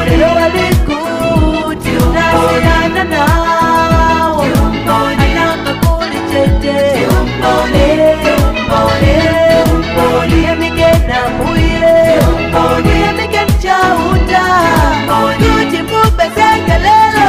Lelo walikuti unasiyana nawo, ananga kuli chete. Muyamike nambuye, muyamike mchauta, kuti mupezeke lelo.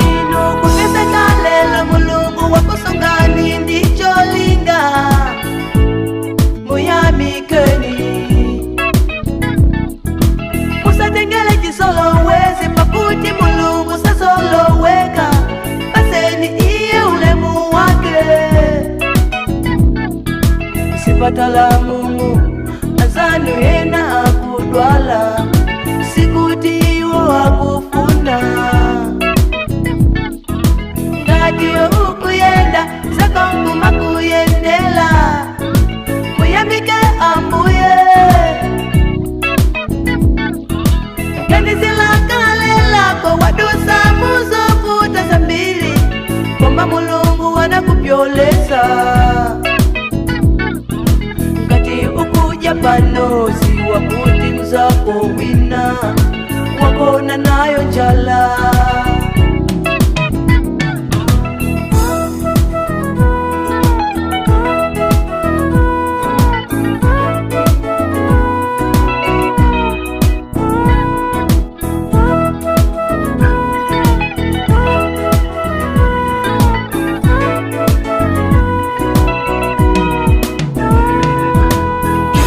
Inu kupezeka lelo, Mulungu wakusungani ndicholinga, muyamikeni. Musatengele chisolowezi, pakuti Mulungu sasoloweka. Paseni iye ulemu wake. Sipatala mumu azanu ena akudwala, sikuti iwo akufuna. Ngati ukuyenda zakonkuma kuyendela, muyamike ambuye. Ganizilakale wadusa muzovuta zambiri, koma Mulungu wanakupyoleza. Ngati ukuja pano, ziwa kuti mzako wina wakona nayo njala.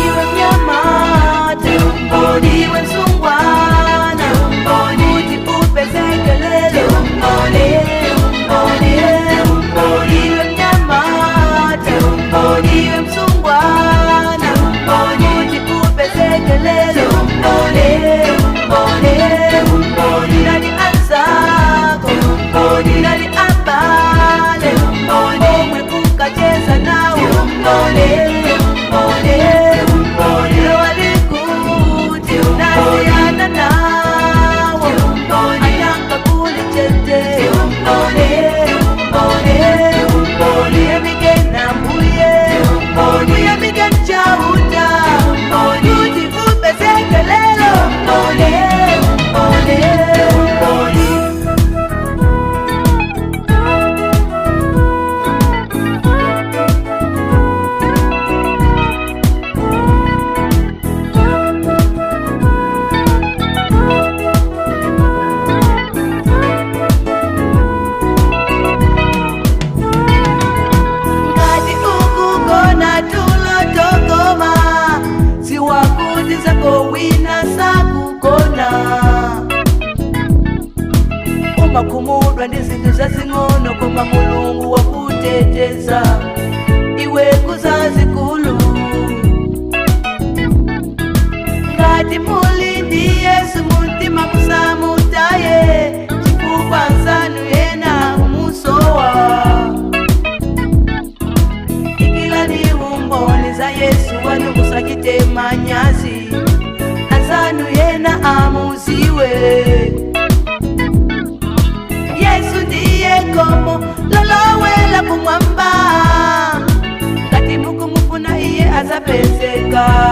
Iwe mnyamata, iwe msungwana, kuti upezeke lelo. Iwe mnyamata, iwe msungwana, kuti upezeke lelo. Ndali anzako, ndali abale, omwe ukacheza nawo. Lelo walikuti unasiyana nawo, ananga kuli chete. Muyamike nambuye, muyamike mchauta, kuti upezeke lelo. Ngati ukugona tulo tokoma, siwakuti zako wina sakugona. Umakhumudwa ndi zinthu zazing'ono, koma Mulungu wakuteteza iwe kuzazikulu. Ngati muli ndi Yesu mumtima, musamutaye, chifukwa nzanu ena mumusowa. Ikilani umboni za Yesu wanu, musachite manyazi, anzanu yena amuziwe. Yesu ndiye komo lolowela kumwamba, ngati mukumufuna iye azapezeka.